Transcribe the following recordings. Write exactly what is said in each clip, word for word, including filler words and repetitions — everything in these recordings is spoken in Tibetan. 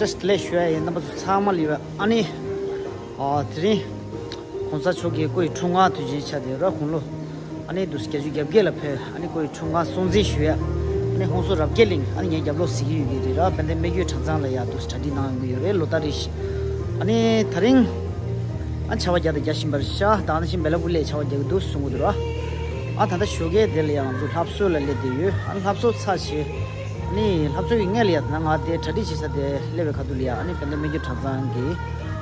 བཀྲ་ཤིས་བདེ་ལེགས་ཞུ་ཡ་ཡིན། རྣམ་པ་ཚོ་ཚང་མ་ལ་ཡོད། ཨ་ནི། ཨ། དེ་རིང་གོང་ས་མཆོག་གི་སྐུ་ཡི་འཁྲུངས་སྐར་དུས་ཆེན་ཆགས་བསྡད་ཡོད་ར། དགུང་ལོ་ཨ་ནི་དུས་བརྒྱད་ཅུ་གྱ་བརྒྱད་ལ་ཕེབས། ཨ་ནི་སྐུ་ཡི་འཁྲུངས་སྐར་སྲུང་བརྩི་ཞུ་ཡ། ཨ་ནི་ཧོང་སུར་རབ་རྒྱས་གླིང་། ཨ་ནི་ངའི་རྒྱབ་ལོགས་གཟིགས་ཀྱི་ཡོད་ཀྱི་རེད་ར། དཔལ་ལྡན་སྨད་རྒྱུད་གྲྭ་ཚང་ལ་ཡ་དུས་གྲ་སྒྲིག་གནང་ཡོང་གི་ཡོད་རེད། ལོ་ལྟར་རེ་བཞིན། ཨ་ནི་ད་རིང་ཨ་ཆར་པ་རྒྱག་དང་རྒྱག་བཞིན་པ་རེད་ཤག་ད་ནང་བཞིན་བེ་ལ་ཀུ་ལའི་ཆར་པ་རྒྱག་གི་འདུག་གསུང་གི་འདུག་ར། ཨ་ད་ལྟ་ཞོགས་ཀས་དེ་ལ་ཡ་ང་ཚོ་ལྷ་གསོལ་ལ་སླེབས་བསྡད་ཡོད། ཨ་ལྷ་གསོལ་ཚར་བྱས། ཨ་ནི་ལྷ་གསོལ་གྱི་སྔོན་ལ་ཡ་ད་ང་དེ་གྲ་སྒྲིག་བྱེད་ས་དེ་སླེབས་པའི་ཁ་ཐུག་ལ་ཡ། ཨ་ནི་དཔལ་ལྡན་སྨད་རྒྱུད་གྲྭ་ཚང་གི་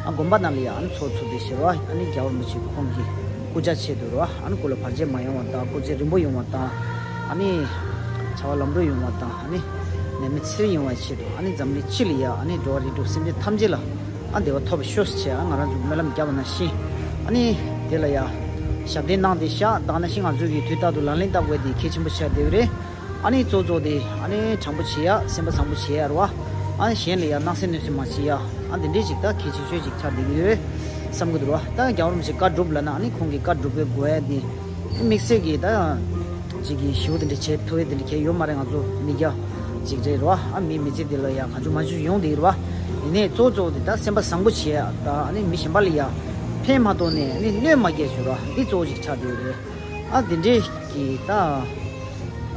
ཨ་དགོན་པ་ནང་ལ་ཡ་ཨ་ནི་ཚོགས་ཚུགས་བསྡད་བྱས་ར། ཨ་ནི་རྒྱལ་བ་རིན་པོ་ཆེ་ཁོང་གི་སྐུ་ཕྱག་ཆེད་དུ་ར། ཨ་ནི་སྐུ་ལ་བར་ཆད་མ་ཡོང་བ་དང་། སྐུ་ཚེ་རིང་པོ་ཡོང་བ་དང་། ཨ་ནི་བྱ་བ་ལམ་འགྲོ་ཡོང་བ་དང་། ཨ་ནི་ནད་མེད་ཚེ་རིང་ཡོང་བའི་ཆེད་དུ། ཨ་ནི་འཛམ་གླིང་སྤྱི་ལ་ཡ་ཨ་ནི་འགྲོ་བ་རིགས་དྲུག་སེམས་ཅན་ཐམས་ཅད་ལ་ཨ་བདེ་བ་ཐོབ་པར་ཤོག་ཟེར་བྱས། ཨ་ང་རང་ཚོ་སྨོན་ལམ་བརྒྱབ་པ་ནང་བཞིན། ཨ་ནི་དེ་ལ་ཡ་ཞབས་བརྟན་གནང་བསྡད་ཤག་ད་ནང་བཞིན་ང་ཚོ་གིས་དུས་རྟག་ཏུ་ལག་ལེན་བསྟར་དགོས་དེ་གལ་ཆེན་པོ་ཆགས་བསྡད་ཡོད་རེད། ཨ་ནི་གཙོ་གཙོ་དེ་ཨ་ནི་དྲང་པོ་བྱེད་ཡ། སེམས་པ་བཟང་པོ་བྱེད་ཡ་རེད་བ། ཨ་ནི་གཞན་ལ་ཡ་སྣང་སེམས་གནོད་སེམས་མ་བྱེད་ཡ། ཨ་འདི་འདྲས་ཅིག་ད་གལ་ཆེ་ཤོས་ཅིག་ཆགས་བསྡད་ཀྱི་ཡོད་བསམ་གྱི་འདུག་ར། ད་རྒྱལ་བ་རིན་པོ་ཆེ་བཀའ་སྒྲུབ་ལབ་ན། ཨ་ནི་ཁོང་གི་བཀའ་སྒྲུབ་པའི་དགོས་ཡ་དེ་དམིགས་བསལ་གྱི་ད་ཅིག་གི་ཞེ་པོ་དེ་འདྲ་བྱེད་ཐུབ་པའི་དེ་འདྲ་གལ་ཡོད་མ་རེད། ང་ཚོ་མི་སྐྱ་ཅིག་རེད་ར། ཨ་མི་མི་ཚེ་འདི་ལ་ཡ་གང་བྱུང་མང་བྱུང་ཡོང་བསྡད་ཀྱི་རེད་བ། ཡིན་ནའི་གཙོ་གཙོ་དེ་ད་སེམས་པ་བཟང་པོ་བྱེད་ཡ་དང་། ཨ་ནི་མི་གཞན་པ་ལ་ཡ་ཕན་མ་ཐོགས་ནས་ཨ་ནི་གནོད་མ་སྐྱེལ་ཞུ་ར། འདི་གཙོ་བོ་ཅིག་ཆགས་བསྡད་ཡོད་རེད། ཨ་དེ་འདྲས་ཀྱི་ད་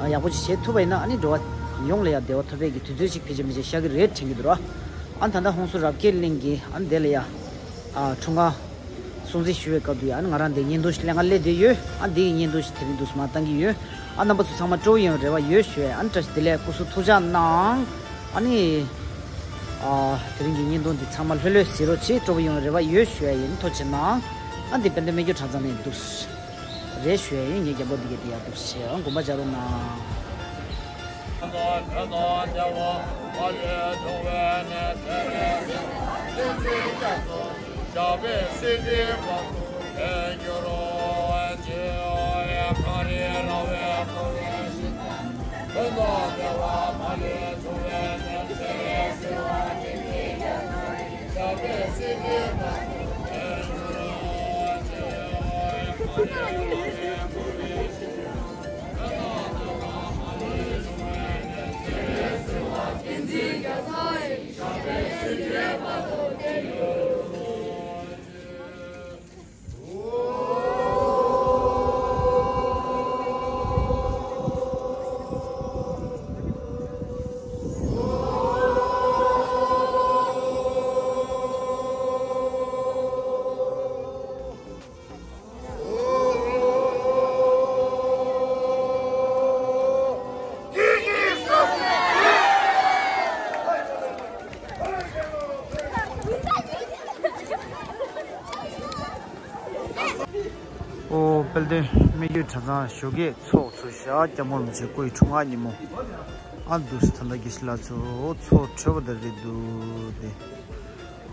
ཡག་པོ་ཅིག་བྱེད་ཐུབ་པ་ཡིན་ན། ཨ་ནི་འགྲོ་བ་ཡོངས་ལ་ཡ་བདེ་བ་ཐོབ་པའི་གི་དུས་ཚོད་ཅིག་ཕལ་ཆེར་མི་ཆེ་ཤར་གི་རེད་དྲན་གྱི་འདུག་ར། ཨ་ད་ལྟ་ཧོང་སུར་རབ་རྒྱས་གླིང་གི་ཨ་ནི་དེ་ལ་ཡ་ཨ་འཁྲུངས་སྐར་སྲུང་བརྩི་ཞུ་བའི་སྐབས་དུ་ཡ། ཨ་ནི་ང་རང་འདི་བརྙན་ཐུང་ཞིག་ལེན་ག་སླེབས་བསྡད་ཡོད། ཨ་འདི་གི་བརྙན་ཐུང་ཞིག་དེ་རིང་འདུག་སེ་མར་བཏང་གི་ཡོད། ཨ་རྣམ་པ་ཚོ་ཚང་མ་སྤྲོ་པོ་ཡོང་བའི་རེ་བ་ཡོད་ཞུ་ཡ། ཨ་ནི་བཀྲ་ཤིས་བདེ་ལེགས། སྐུ་གཟུགས་ཐུགས་ཅག་གནང་། ཨ་ནི་ཨ་དེ་རིང་གི་བརྙན་ཐུང་འདི་ཚང་མ་ལྷོད་ལྷོད་གཟིགས་རོགས་བྱེད། སྤྲོ་པོ་ཡོང་བའི་རེ་བ་ཡོད་ཞུ་ཡ་ཡིན། ཐུགས་རྗེ་གནང་། ཨ་འདི་དཔལ་ལྡན་སྨད་རྒྱུད་གྲྭ་ཚང་ནས་འདུག་སེ་རེད་ཞུ་ཡ་ཡིན། ངའི་རྒྱབ་ལོགས་འདི་གའི་དེ་ཡ་འདུག་སེ་བྱས། ཨ་དགོངས་པ་འཇགས་རོགས་གནང་། ཨོ། དཔལ་ལྡན་སྨད་རྒྱུད་གྲྭ་ཚང་ཞོགས་ཀས་ཚོགས་ཚུགས་ཤག་སྐྱབས་མགོན་རིན་པོ་ཆེ་སྐུ་ཡི་འཁྲུངས་སྐར་ཉིན་མོ། ཨ་འདུག་སེ་ད་ལྟ་དགེ་བཤེས་ལགས་ཚོ་ཚོགས་གྲོལ་བ་དང་རེད་འདུག་སྟེ།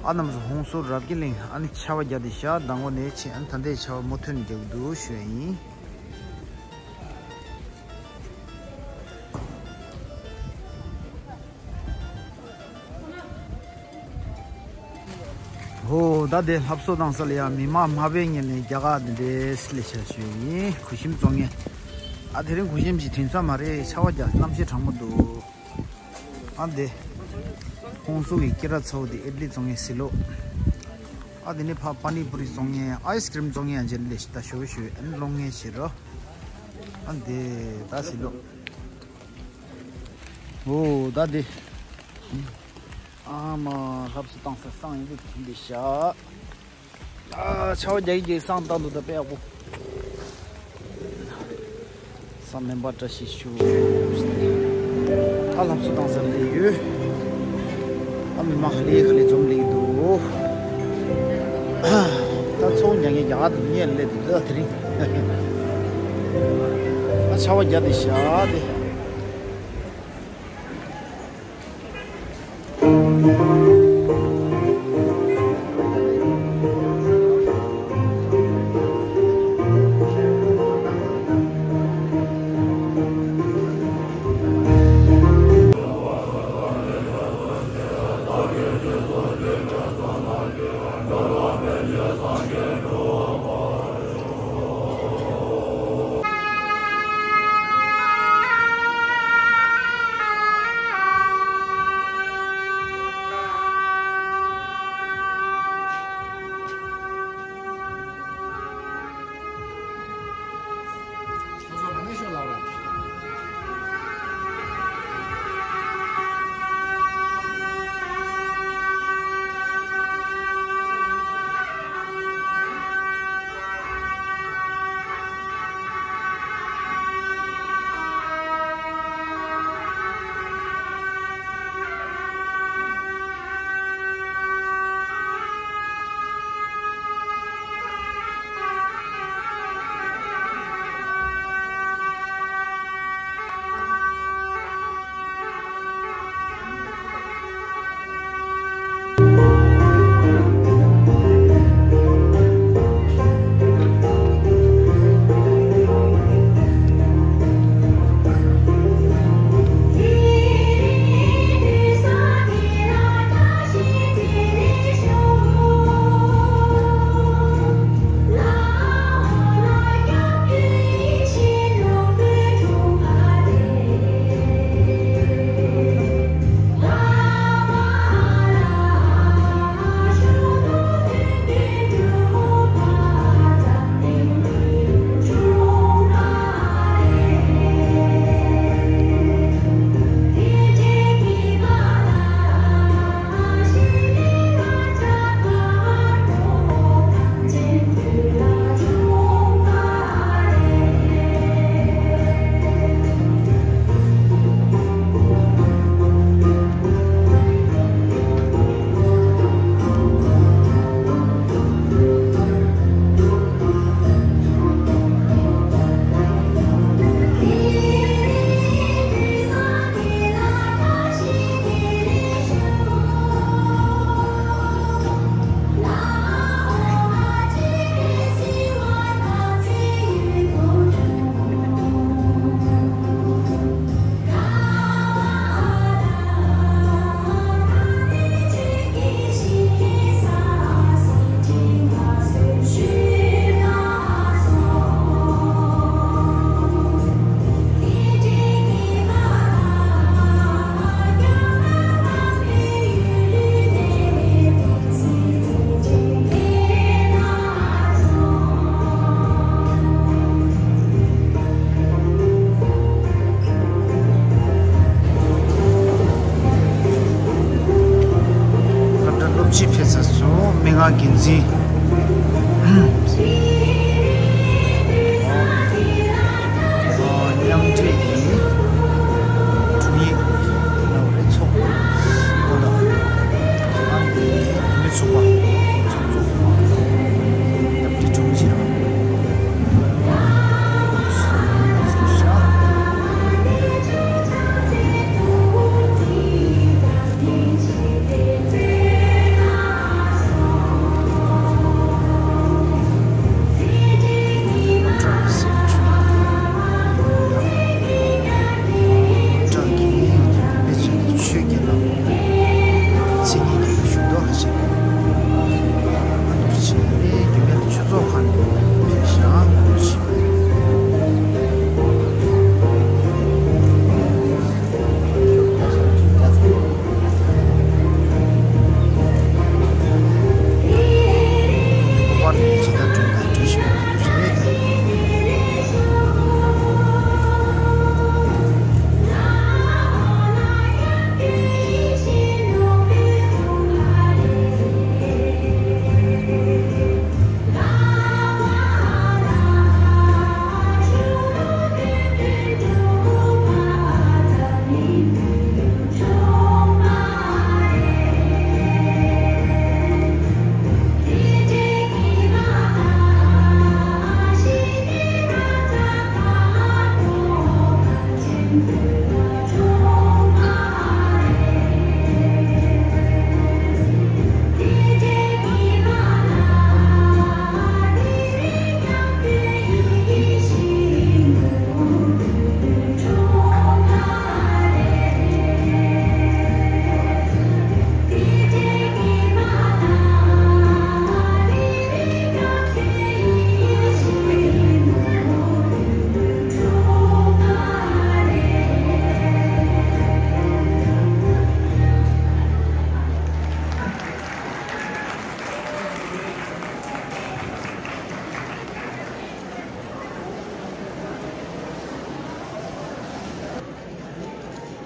ཨ་རྣམ་པ་ཚོ་ཧོང་སུར་རབ་རྒྱས་གླིང་ཨ་ནི་ཆར་པ་བརྒྱབ་བསྡད་ཤག་མདང་དགོང་ནས་ཕྱིན་ཨ་ནི་ད་ལྟའི་ཆར་པ་མུ་མཐུད་ནས་རྒྱག་གི་འདུག་ཞུ་ཡ་ཡིན། ཧོ། ད་དེ་ལྷ་གསོལ་བཏང་ས་ལ་ཡ་མི་མང་མ་དཔེ་ཉིན་ནས་རྒྱ་གར་འདི་འདྲའི་སླེབས་ཤག་ཞུ་ཡ་ཡིན། གུས་ཤིང་བཙོང་མཁན། ཨ་དེ་རིང་གུས་ཤིང་ཞིག་ཐོན་ས་མ་རེད། ཆར་པ་བརྒྱབ་གནམ་གཤིས་གྲང་མོ་འདུག་ཨ་འདི་ཧོང་སུར་གྱི་སྐྱེས་རབས་ཚ་བོ་འདི་ཨིཌ་ལི་བཙོང་མཁན་ཟི་ལོ། ཨ་འདི་ནི་ཕ་པ་ནི་པུ་རི་བཙོང་མཁན། ཨའི་སི་ཀྲིམ་བཙོང་མཁན་ཡང་འཇལ་ལེ་ཞིག་ད་ཞོ་ཞོ་ཨ་ནི་སློང་མཁན་ཞིག་རོ། ཨ་འདི་ད་ཟི་ལོ། ཨོ་ད་འདི། ཨ་མ་ལྷ་གསོལ་བཏང་ས་སང་ཡིན་འདི་དེ་འདི་ཤག་ཨ་ཆར་པ་རྒྱག་གི་རྒྱག་གི་སང་བཏང་འདུག་ད་དཔེ་ཡག་པོ། སང་སྨན་པ་བཀྲ་ཤིས་ཤོག་ཨ་ལྷ་གསོལ་བཏང་ས་སླེབས་ཡོད། ཨ་མི་མང་ག་ལེ་ག་ལེ་འཛོམས་སླེབས་འདུག་ད་ཚོགས་མྱ་ངན་རྒྱ་གར་དུ་ཉལ་སླེབས་འདུག་ད་དེ་རིང་ཨ་ཆར་པ་བརྒྱབ་བསྡད་ཤག་དེ། སྤྱི་ཕེབས་ཚར་སོང་། མི་མངའ་འགན་འཛིན། མཉམ་འབྲེལ་གྱི་དྲུང་ཡིག་ལ་རེ་ཚོགས་པ་ལ་ཨ་ནི་མི་ཚོགས་པ་ཚོགས་གཙོ་རྒྱབ་འདི་དྲུང་ཆེ་རང་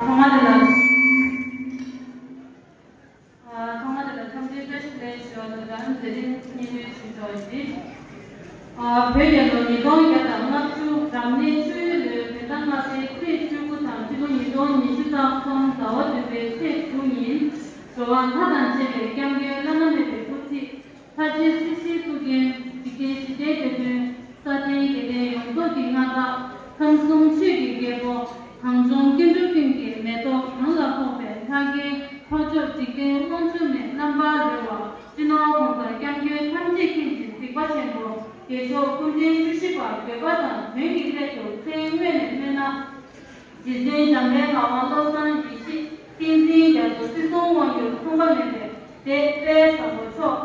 ཐོག་མ་དེ་ལ། ཨ། ཐོག་མ་དེ་ལ་འཚམས་འདྲི་བཀྲ་ཤིས་བདེ་ལེགས་ཞུ་བ་དང་སྦྲགས་མཛད་རིམ་སྙན་སྒྲོན་ཞུ་ཆོག་ཅིག་ཨ། བོད་རྒྱལ་ལོ་ཉིས་སྟོང་བརྒྱ་དང་ལྔ་བཅུ་རབ་གནས་ཆུ་ཡོས་ལོའི་བོད་ཟླ་ལྔ་པའི་ཚེས་བཅུ་དགུ་དང་སྤྱི་ལོ་ཉིས་སྟོང་ཉི་ཤུ་རྩ་གསུམ་ཟླ་བ་བདུན་པའི་ཚེས་དྲུག་ཉིན། འགྲོ་བ་མཐའ་དང་བཅས་པའི་སྐྱབས་མགོན་བླ་ན་མེད་པའི་སྐུ་ཚེ། ལྷ་རྗེ་སྲིད་ཞིའི་གཙུག་རྒྱན་འཇིག་རྟེན་ཞི་བདེའི་དེད་དཔོན་ས་སྟེང་རྒྱལ་བསྟན་ཡོངས་རྫོགས་ཀྱི་མངའ་བདག་ཁམས་གསུམ་ཆོས་ཀྱི་རྒྱལ་པོ་གངས་ལྗོངས་སྐྱེ་འགྲོ་ཀུན་གྱི་མེ་ཏོག་གང་ལ་ཕོག་པའི་ལྷ་སྐལ་འཕགས་མཆོག་འཇིག་རྟེན་དབང་ཕྱུག་ནས་རྣམ་པར་རོལ་བ་སྤྱི་ནོར་༸གོང་ས་༸སྐྱབས་མགོན་ཐམས་ཅད་མཁྱེན་ཅིང་གཟིགས་པ་ཆེན་པོ་རྒྱལ་མཆོག་སྐུ་ཕྲེང་བཅུ་བཞི་པ་དགོས་པ་དང་དོན་གྱི་སླད་དུ་མཚན་སྔོན་ནས་སྨོས་ན། རྗེ་བཙུན་འཇམ་དཔལ་ངག་དབང་བློ་བཟང་ཡེ་ཤེས་བསྟན་འཛིན་རྒྱ་མཚོ་སྲིད་གསུམ་དབང་སྒྱུར་མཚུངས་པ་མེད་པའི་སྡེ་དཔལ་བཟང་པོ་མཆོག་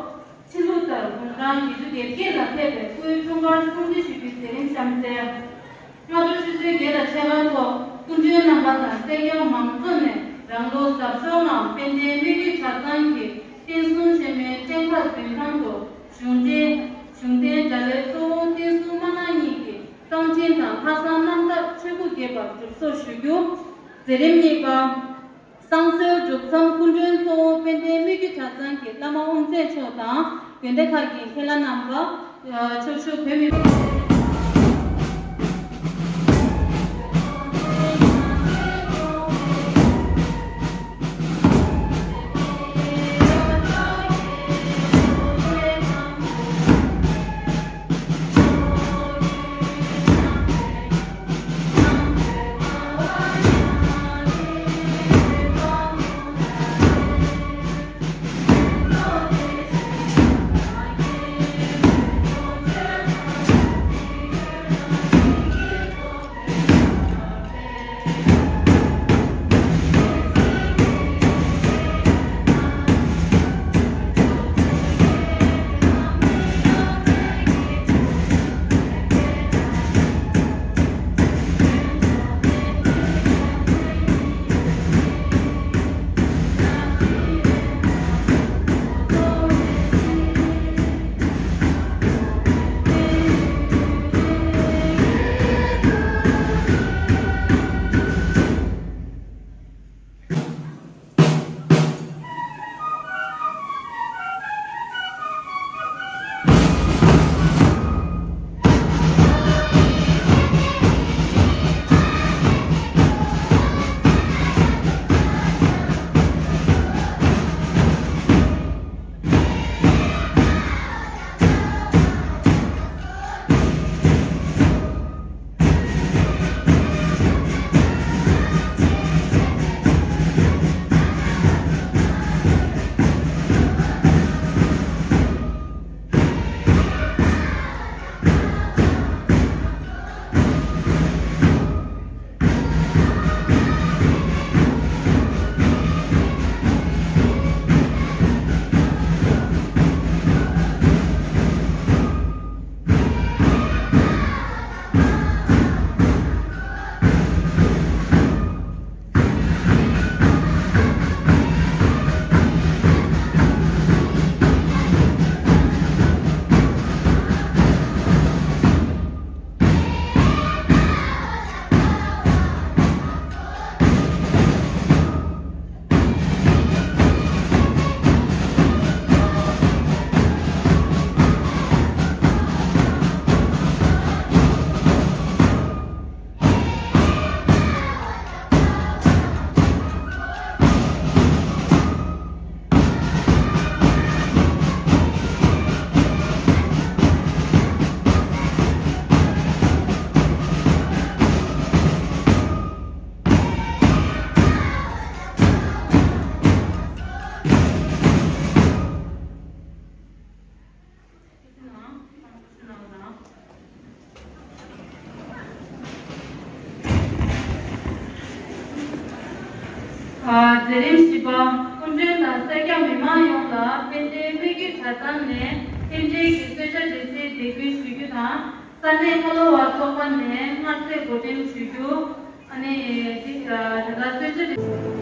ཕྱི་ལུགས་ལྟར་དགུང་གྲངས་བརྒྱད་ཅུ་གྱ་བརྒྱད་ལ་ཕེབས་པའི་སྐུའི་འཁྲུངས་སྐར་སྲུང་བརྩི་ཞུ་རྒྱུའི་མཛད་རིམ་གཤམ་གསལ། སྔ་དྲོ་ཆུ་ཚོད་བརྒྱད་དང་ཕྱེད་ཀ་ཐོག་སྐུ་མགྲོན་རྣམ་པ་དང་སེར་སྐྱ་མང་ཚོགས་ནས་རང་ལུགས་ཟབ་སྦྱོང་ངམ་དཔལ་ལྡན་སྨད་རྒྱུད་གྲྭ་ཚང་གི་རྟེན་གསུམ་ཆེན་མོའི་རྟེན་ཁག་མདུན་ཐང་དུ་གཞུང་འབྲེལ་གཞུང་རྟེན་དགྲ་ལྷའི་གཙོ་བོ་བསྟན་སྲུང་མ་ནག་གཉིས་ཀྱི་རྟ་མགྲིན་དང་ལྷ་བསང་རྣམ་དག་མཆོད་འབུལ་རྒྱས་པར་སྒྲུབ་གསོལ་ཞུ་རྒྱུ། མཛད་རིམ་གཉིས་པ། བསང་གསོལ་སྒྲུབ་མཚམས་སྐུ་མགྲོན་གཙོ་བོ་དཔལ་ལྡན་སྨད་རྒྱུད་གྲྭ་ཚང་གི་བླ་མ་དབུ་མཛད་མཆོག་དང་དགོན་སྡེ་ཁག་གི་མཁན་བླ་རྣམ་པ། ཕྱོགས་བཞུགས་བོད་མི། མཛད་རིམ་བཞི་པ། སྐུ་མགྲོན་དང་སེར་སྐྱ་མི་མང་ཡོངས་ལ་དཔལ་ལྡན་སྨད་རྒྱུད་གྲྭ་ཚང་ནས་རྟེན་འབྲེལ་གྱི་གསོལ་ཇ་འདྲེན་སའི་དད་གུས་ཞུ་རྒྱུ་དང་། ས་གནས་ཁ་ལོ་བ་ཚོགས་པ་ནས་མངར་ཟས་བགོ་འགྲེམས་ཞུ་རྒྱུ། ཨ་ནི་འདི་ད་ལྟ་གསོལ་ཇ་འདྲེན།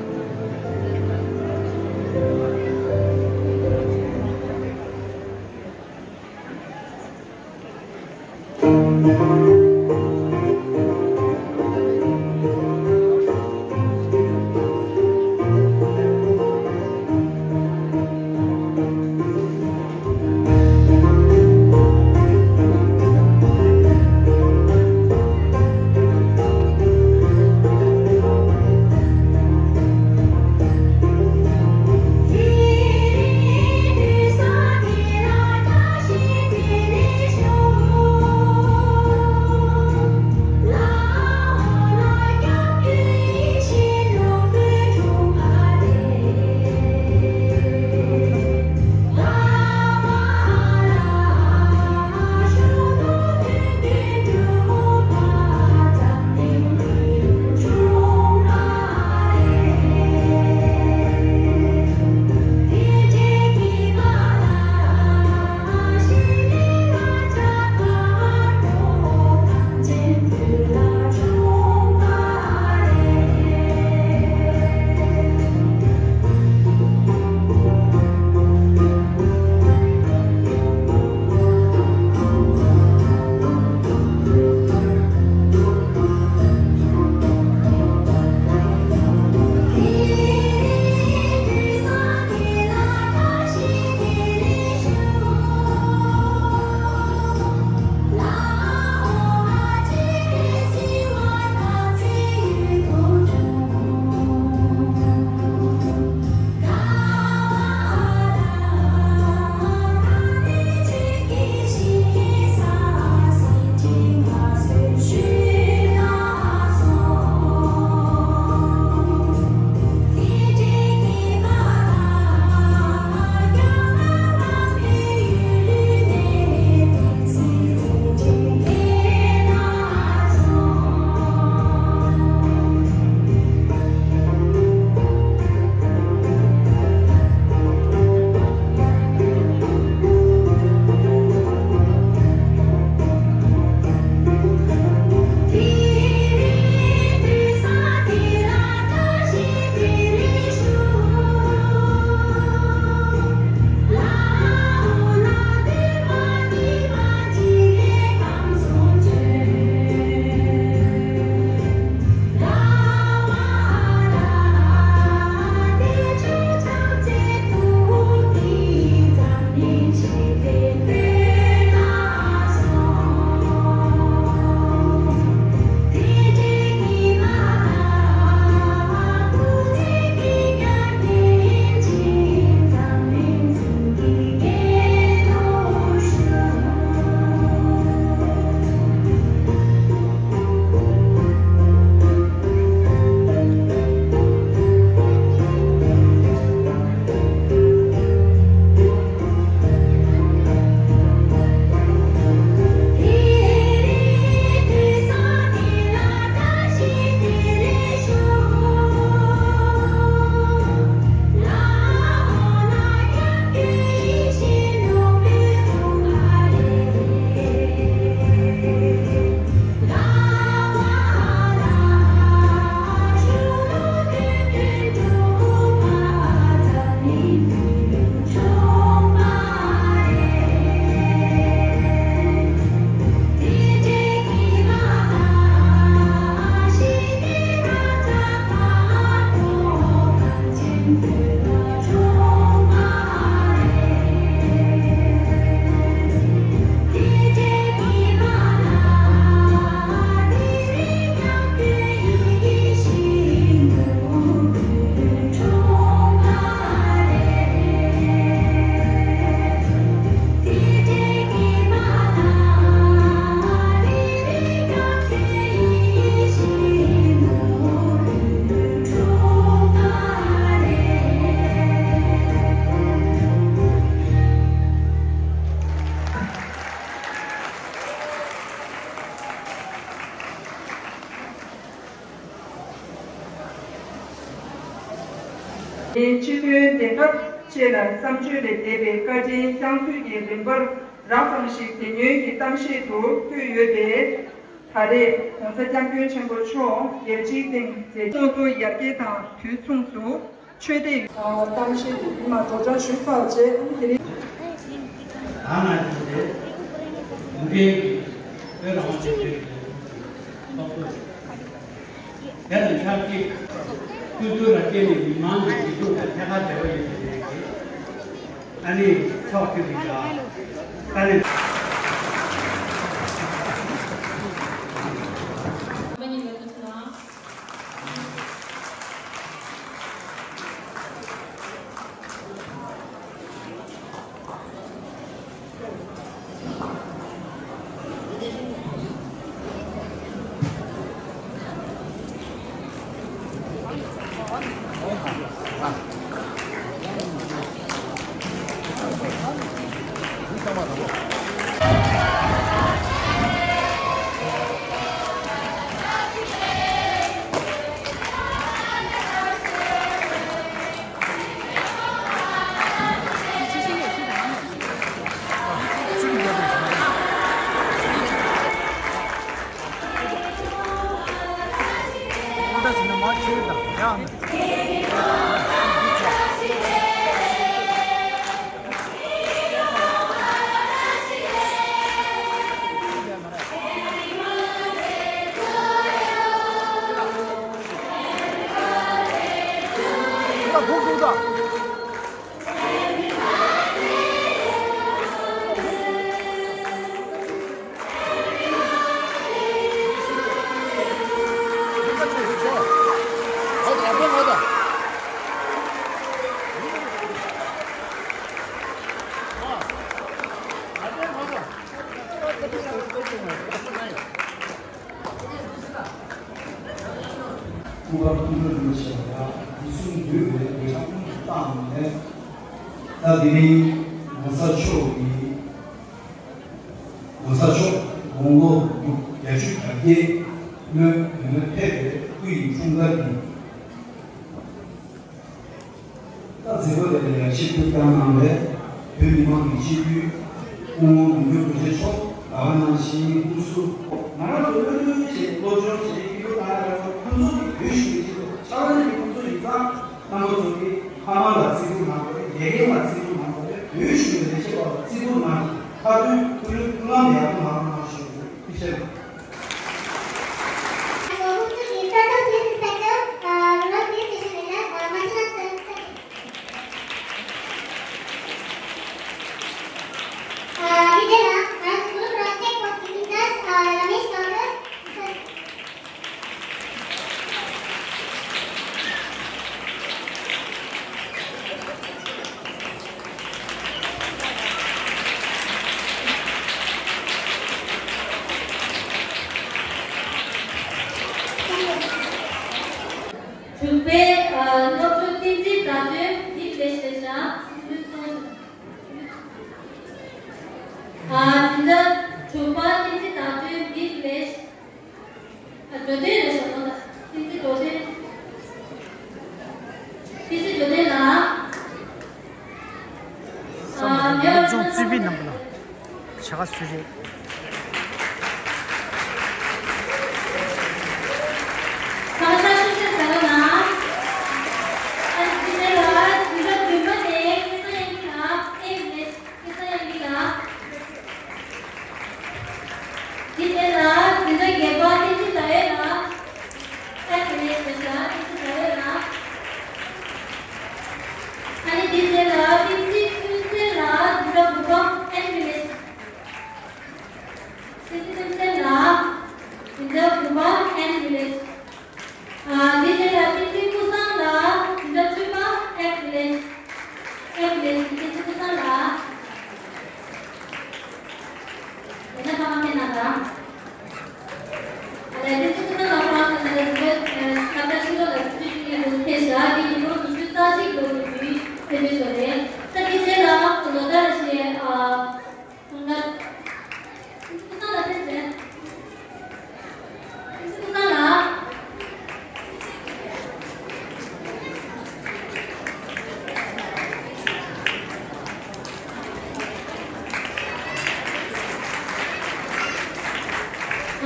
སྤྱི་དོན་བདེན་ཁ་བཅས་ལ་བསམ་བརྗོད་ལས་འདས་པའི་བཀའ་དྲིན་བསྐྱངས་ཚུལ་གྱི་རིམ་པར་རགས་ཙམ་ཞིག་དེ་སྔོན་གྱི་གཏམ་བཤད་དུ་བཀོད་ཡོད་པས། ད་རེས་༸གོང་ས་༸སྐྱབས་མགོན་ཆེན་པོ་མཆོག་རྒྱལ་སྤྱིའི་སྟེང་མཛད་ཚོགས་འདུ་ཡར་རྒྱས་དང་དུས་མཚུངས་སུ་ཆོས་སྡེ། གཏམ་བཤད་དེ་མ་གྲོགས་ཅང་ཞུས་ཚར་རྗེས་དེ་རིང་། ད་ང་ཚོ་དེ་མུ་གེ་བོད་རང་དབང་ཆེད་དོན་གྱི་ཚོགས་གཙོ། དེ་དང་ཆབས་ཅིག་ཁུལ་ཚོ་ལ་བརྟེན་ནས་མི་མང་གི་སྒྲིག་འཛུགས་དང་ཐད་ཀར་འབྲེལ་བ་ཡོད་པའི་ལས་ཀྱི་ཨ་ནི་ཕྱོགས་གཅིག་གི་ཡ་ཨ་ནི། སྐུ་པར་ཐུགས་ཁུར་ཞུ་བ་ཡ་དུས་གསུམ་འདུས་པའི་འདོད་ཆགས་ཀུན་ཏུ་བཏང་ནས། ད་དེ་རིང་༸གོང་ས་མཆོག་གིས་༸གོང་ས་མཆོག་དགུང་ལོ་བརྒྱད་ཅུ་གྱ་བརྒྱད་ལོའི་དུས་ལ་ཕེབས་པའི་སྐུ་ཡི་འཁྲུངས་སྐར་གྱི། ད་མཛད་སྒོ་དེ་ལ་ཡར་ཞུ་ཐུགས་ཀྱང་གནང་བས་བོད་མི་མང་གི་སྤྱི་འཐུས་སྐུ་ངོ་མི་འགྱུར་རྡོ་རྗེ་མཆོག་ད་ག་ནང་བཞིན་སྐུ་གཟུགས། ང་རང་ཚོ་བློ་མཐུན་བྱས་སློབ་སྦྱོང་བྱས་སྐྱིད་སྡུག་ལ་ཡང་ཁོང་ཚོ་གི་བོད་གཞུང་གི་སྤྱི་ཚོགས་ཕྱག་ལས་ཀྱི་ཁོང་ཚོ་ཡིན་ཙང་རྣམ་པ་ཚོ་གི་ཕ་མ་ལ་བརྩི་བཀུར་གནང་དགོས་རེད། དགེ་རྒན་ལ་བརྩི་བཀུར་གནང་དགོས་རེད། བོད་གཞུང་གི་ལས་བྱེད་པ་ལ་བརྩི་བཀུར་གནང་། ཁ་ཏོན་ཁུ་ལུ་ཁུ་ལམ་ཡག་པོ་གནང་རོགས་གནང་ཞུ་དགོས། ཐུགས་རྗེ་ཆེ། དྲུག་པའི་སློབ་ཕྲུག་བསྟན་འཛིན་བདག་སྒྲོལ་འདི་ལས་ཤེས་བྱ། འཛིན་གྲྭ་དྲུག་པ་བསྟན་འཛིན་བདག་སྒྲོལ་འདི་ལས། ཨ། འགྲོ་དོན་རེད་ཤག་མོ་ལ། བསྟན་འཛིན་འགྲོ་དོན། བསྟན་འཛིན་འགྲོ་དོན་ལགས། ཨ། སློབ་སྦྱོང་རྩིས་པའི་ནང་ལ་བྱ་དགའ་སུ་རེད། ཁ་ཤས་ཤིག་ཟེར་བ་ན། ཨ། འདི་ནས་ལ་འཛིན་གྲྭ་བདུན་པ་ནས་སྐལ་བཟང་དབྱངས་སྐྱིད་ལགས་ཨེ་ཡིན་ལས། སྐལ་བཟང་དབྱངས་སྐྱིད་ལགས། འདི་ནས་ལ་འཛིན་གྲྭ་བརྒྱད་པ་བསྟན་འཛིན་ཟླ་འོད་ལགས། ཨེ་ཡིན་ལས་ཟེར་ཞག་བསྟན་འཛིན་ཟླ་འོད་ལགས། ཨ་ནི་འདི་ནས་ལ་བསྟན་འཛིན་ཀུན་གསལ་ལགས། འཛིན་གྲྭ་དགུ་པ་ཨེ་ཡིན་ལས།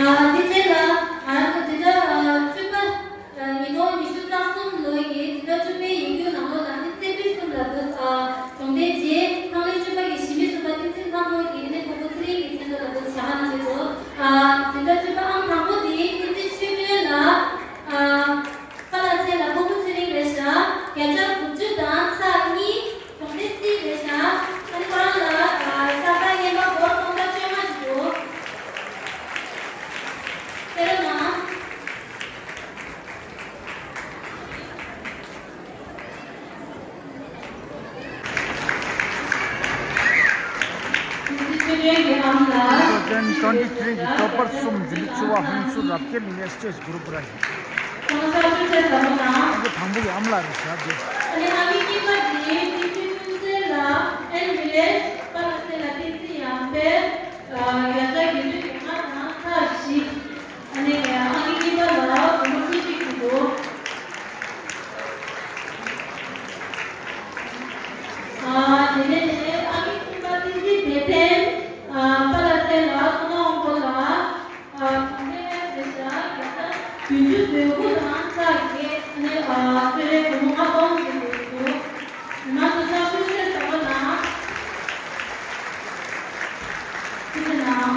ཨ་དེ་རྗེས་ལ་ཨ་དེ་འདྲ་ཨ་བཅུ་པ་ཨ་ཉིས་སྟོང་ཉི་ཤུ་རྩ་གསུམ་ལོ་ཡི་དེ་འདྲ་བཅུ་པའི་ཡིག་རྒྱུགས་ནང་ལོགས་ལ་ནི་རྩེ་ཕུད་གསུམ་ལ་དུ་ཨ་གྲོང་སྡེ་རྗེ་ཁང་ལས་བཅུ་པ་ཡི་གཞི་མི་གསུམ་པ་བསྟན་འཛིན་ལྷ་མོ་ཡི་ནི་ཁོ་བོ་ཚེ་རིང་གི་མཚན་ཐོག་ལ་དུ་ཞག་ཁ་གནང་བྱེད་དོ། ཨ་དེ་འདྲ་བཅུ་པ་ཨང་དང་པོ་དེ་བསྟན་འཛིན་ཆོས་སྒྲོན་ལ་ཨ་པ་ལ་སེ་ལ་ཕུར་བུ་ཚེ་རིང་རེད་ཤག་བརྒྱ་ཆ་དགུ་བཅུ་དང་ཚེག་གཉིས། གྲོང་སྡེ་རྩེ་ཕུད་རེད་ཤག་ཨ་ནི་ཁོ་རང་ལ་ཨ་ས་ཁ་རྔན་པ་སྒོར་སྟོང་ཕྲག་བཅོ་ལྔ་ཅིག་འདུག་ཕེབས་རོགས་གནང་། ཆོས་སྒྲོན་གྱི་ཨང་ལ། ཆོས་སྒྲོན་ཊུ་ཝེན་ཊི་ཐི་རི་གི་ཊོ་པར་གསུམ་འཛིན་གྲྭ་བཅུ་པ་ཧོན་སུར་རབ་རྒྱས་གླིང་ཨེ་སི་ཊི་ཨེ་སི་གུ་རུབ་ར་ཡིན། ཁོང་ཚོ་ཐུགས་རྗེ་ཆེ་ཟེར་བ་དང་། ཁོང་ཚོ་དང་པོ་ཡི་ཨ་མ་ལགས་རེད་ཤག་དེ། ཨ་ནི་ཨང་ཀི་གཉིས་པ་དེ་བསྟན་འཛིན་ཀུན་གསལ་ལ་ཨེན་ཝི་ལེཇ་པ་ལ་སེ་ལ་བསྟན་འཛིན་ཡང་དཔལ་བརྒྱ་ཆ་བརྒྱད་ཅུ་གྱ་ལྔ་དང་ཚེག་བཞི། ཨ་ནི་ཨང་ཀི་གཉིས་པ་ལ་སྒོར་མོ་བཅུ་གཅིག་ཅིག་འདུག་ཨ་དེ་ནས་ཨང་ཀི་གསུམ་པ་བསྟན་འཛིན་བདེ་ཆེན་པ་ལ་སེ་ལ་སོ་ན་དབང་པོ་ལ། ཨ་གྲོང་སྡེ་རེད་ཤག་བརྒྱ་ཆ་བདུན་ཅུ་དོན་དགུ་དང་ཚེག་བརྒྱད། ཨ་ནི་ཨ་གསོལ་རས་སྒོར་མོ་ལྔ་སྟོང་ཟིན་འདུག་མི་མང་ཚོ་ཕྱག་ཤུགས་ཆེ་ཟེར་བ་དང་། ཐུགས་རྗེ་གནང་།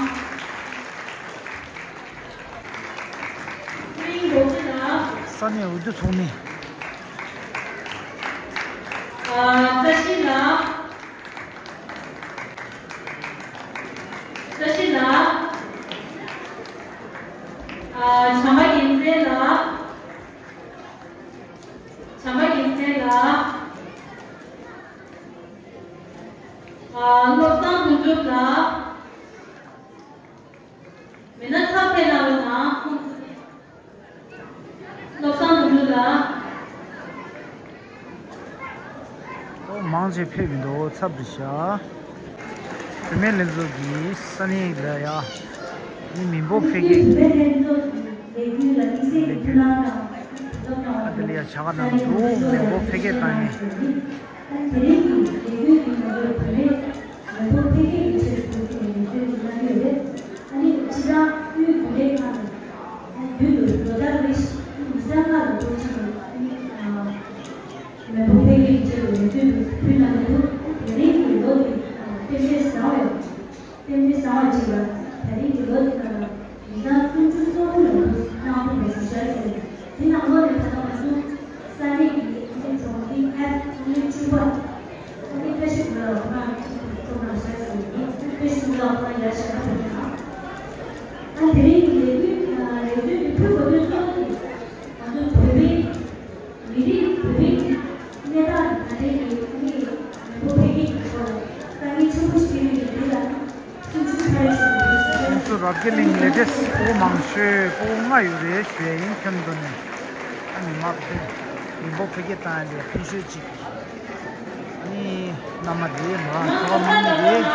ཚེ་རིང་རྡོ་རྗེ་ལགས། ས་གནས་འོས་བསྡུ་ཚོགས་མི། ཨ་བཀྲ་ཤིས་ལགས། བཀྲ་ཤིས་ལགས། ཨ་བྱམས་པ་རྒྱལ་མཚན་ལགས། བྱམས་པ་རྒྱལ་མཚན་ལགས། ཨ་བློ་བཟང་དོན་གྲུབ་ལགས། མི་སྣ་ཚབ་ཕེབས་གནང་རོགས་གནང་། བློ་བཟང་དོན་གྲུབ་ལགས། ཨོ་མང་ཆེ་ཕེབས་མི་འདུག་ཚབ་རེད་ཤག་བུད་མེད་ལྷན་ཚོགས་ཀྱི་ས་གནས་ལ་ཡ་ནི་མི་འབོར་འཕེལ་རྒྱས་ལས་འགུལ་ལ་དམིགས་བསལ་གྱི་ཐུགས་སྣང་དང་ཨ་དེ་ལ་ཡ་བྱ་དགའ་གནང་འདུག་མི་འབོར་འཕེལ་རྒྱས་བཏང་ཡས། ཨ་ནི་དེ་རིང་གི་ལས་འགུལ་འདི་ང་ཚོའི་བུད་མེད་མི་འབོར་འཕེལ་རྒྱས་ཀྱི་ཆེད་དུ་ཐུགས་ཀྱི་ནས་བརྗོད་དུ་གནང་གི་ཡོད་རེད། ཨ་ནི་སྤྱི་བཏང་དབུས་བུད་མེད་ཁང་ནས་ཨ་ནི་རྒྱུན་དུ་ལོ་ལྟར་རེ་བཞིན་ཉི་ཤུ་རྩ་ལྔ་ལ་འགོ་ཁྲིད་ནས་ཨ་ནི་མི་འབོར་འཕེལ་རྒྱས་ཀྱི་ཆེད་དུ་ནས་བརྗོད་དུ་ཕུལ་གནང་གི་འདུག་དེ་རིང་གི་ལོ་འདི་རྟེན་འབྲེལ་བཟང་བའི་རྟེན་འབྲེལ་བཟང་བ་ཅིག་ལ་ད་རིང་གི་ལོ་འདི་ནང་ལ་མི་གྲངས་སུམ་ཅུ་སོ་དགུ་ལ་གནང་ཐུབ་པའི་ཞུ་བཞག་ཡོད། དེ་ནང་ལོགས་ནས་ད་ལྟ་ང་ཚོ་ས་གནས་ཀྱི་ཨ་ནི་གྲོང་སྡེ་ཨ་ནི་བཅུ་པ་ཨ་ནི་བཀྲ་ཤིས་དགུ་ལ་ཁོ་རང་གཅིག་ཏུ་གཏོང་གནང་བཞག་ཟེར་ནས་བཀྲ་ཤིས་དགུ་ལ་ཁོ་རང་ཡར་ཞལ་ཏ་ཕེབས་གནང་། ཨ་དེ་རིང་གི་ལས་འགུལ་ལས་འགུལ་གྱི་ཕུལ་དགོས་དོན་གཙོ་བོ་དེ་ང་ཚོ་བོད་པའི་མི་རིགས་བོད་རིགས་གནས་སྟངས་ད་ལྟའི་གི་ཨ་ནི་མི་འབོར་འཕེལ་རྒྱས་ཀྱི་ཐོག་ལ་དཀའ་ངལ་ཆེན་པོ་ཞིག་ཡོད་ཡོད་དེ་ལ་སེམས་ཤུགས་ཚ་རེ་ཞིག་ཡོད་ཁོང་ཚོ་རབ་རྒྱས་གླིང་ལས་བྲེལ་སྤུ་གུ་མང་ཤོས་སྤུ་གུ་ལྔ་ཡོད་རེད་ཞུ་ཡ་ཡིན། ཁྱོན་བསྡོམས་ནས་ཨ་མི་མང་པོ་མི་འབོར་འཕེལ་རྒྱས་བཏང་ཡ་ལ་ཕན་ཤོས་ཅིག་ཨ་ནི་མནའ་མ་རེད། མ་ཁྲོ་བ་དམག་མི་རེད།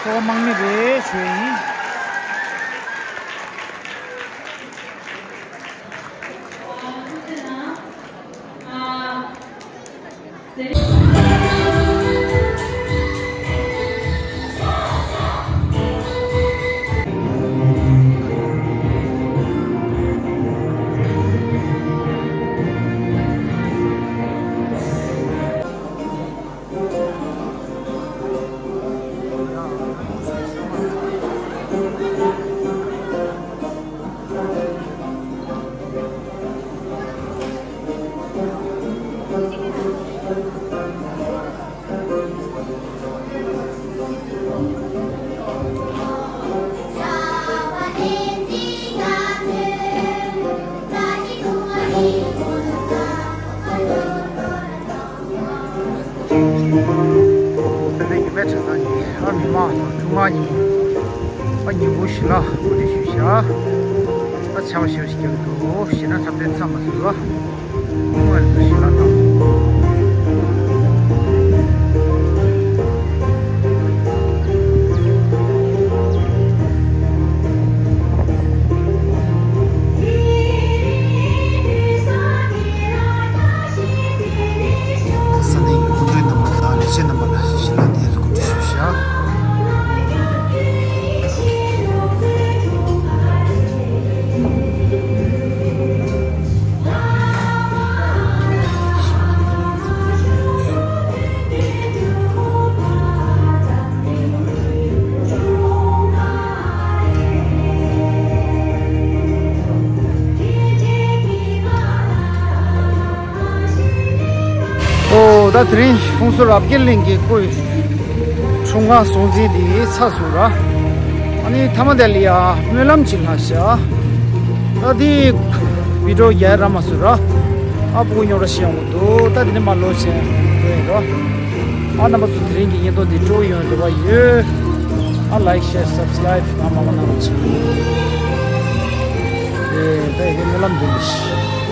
ཁྲོ་བ་དམག་མི་རེད་ཞུ་ཡ་ཡིན། ད་ལྟ་ཡུལ་མི་གྲྭ་ཚང་གི་ཨ་མི་མང་དང་ཐུགས་སྣང་ཉིན་མོ་ཨ་ཉིན་གུང་ཞིག་ལ་གོ་སྒྲིག་ཞུས་བཞག་ཨ་ཆར་པ་ཞེ་པོ་ཞིག་རྒྱག་གི་འདུག་ཞེ་དྲག་འཁྲབ་སྟོན་ཚང་མ་ཟུར་ལ་ཁོང་ཨ་རི་ཞིག་ལ་དང་། ས་གནས་ཀྱི་སྐུ་མགྲོན་རྣམ་པ་དང་ལས་བྱེད་རྣམ་པ་ལ་ཞིག་ལ་དེར་གོ་སྒྲིག་ཞུས་བཞག་ད་དེ་རིང་ཧུན་སུར་རབ་རྒྱས་གླིང་གི་སྐུའི་འཁྲུངས་སྐར་སྲུང་བརྩི་འདི་ཚར་སོང་ར། ཨ་ནི་ཐ་མ་དེ་ལ་ཡ་སྨོན་ལམ་ཅིག་ལྷག་ཤག་ད་དེ་བི་ཌི་ཡོ་རྒྱག་རག་མ་སོང་ར། ཨ་ཕྲུ་གུ་རྙོག་དྲ་ཞིག་ཡོང་གི་འདུག་ད་དེ་ནས་མར་ལོག་བྱས་འགྲོ་ཡིན་ར། ཨ་རྣམ་པ་ཚོ་དེ་རིང་གི་བརྙན་ཐུང་འདི་སྤྲོ་པོ་ཡོང་རེ་བ་ཡོད། ཨ་ལའིཀ་ཤེར་སབ་སི་ཀ་རའིབ་གང་མང་མང་གནང་རོགས་གྱིས། ཨེ་ད་ཡི་གེ་སྨོན་ལམ་འདོན་གྱི།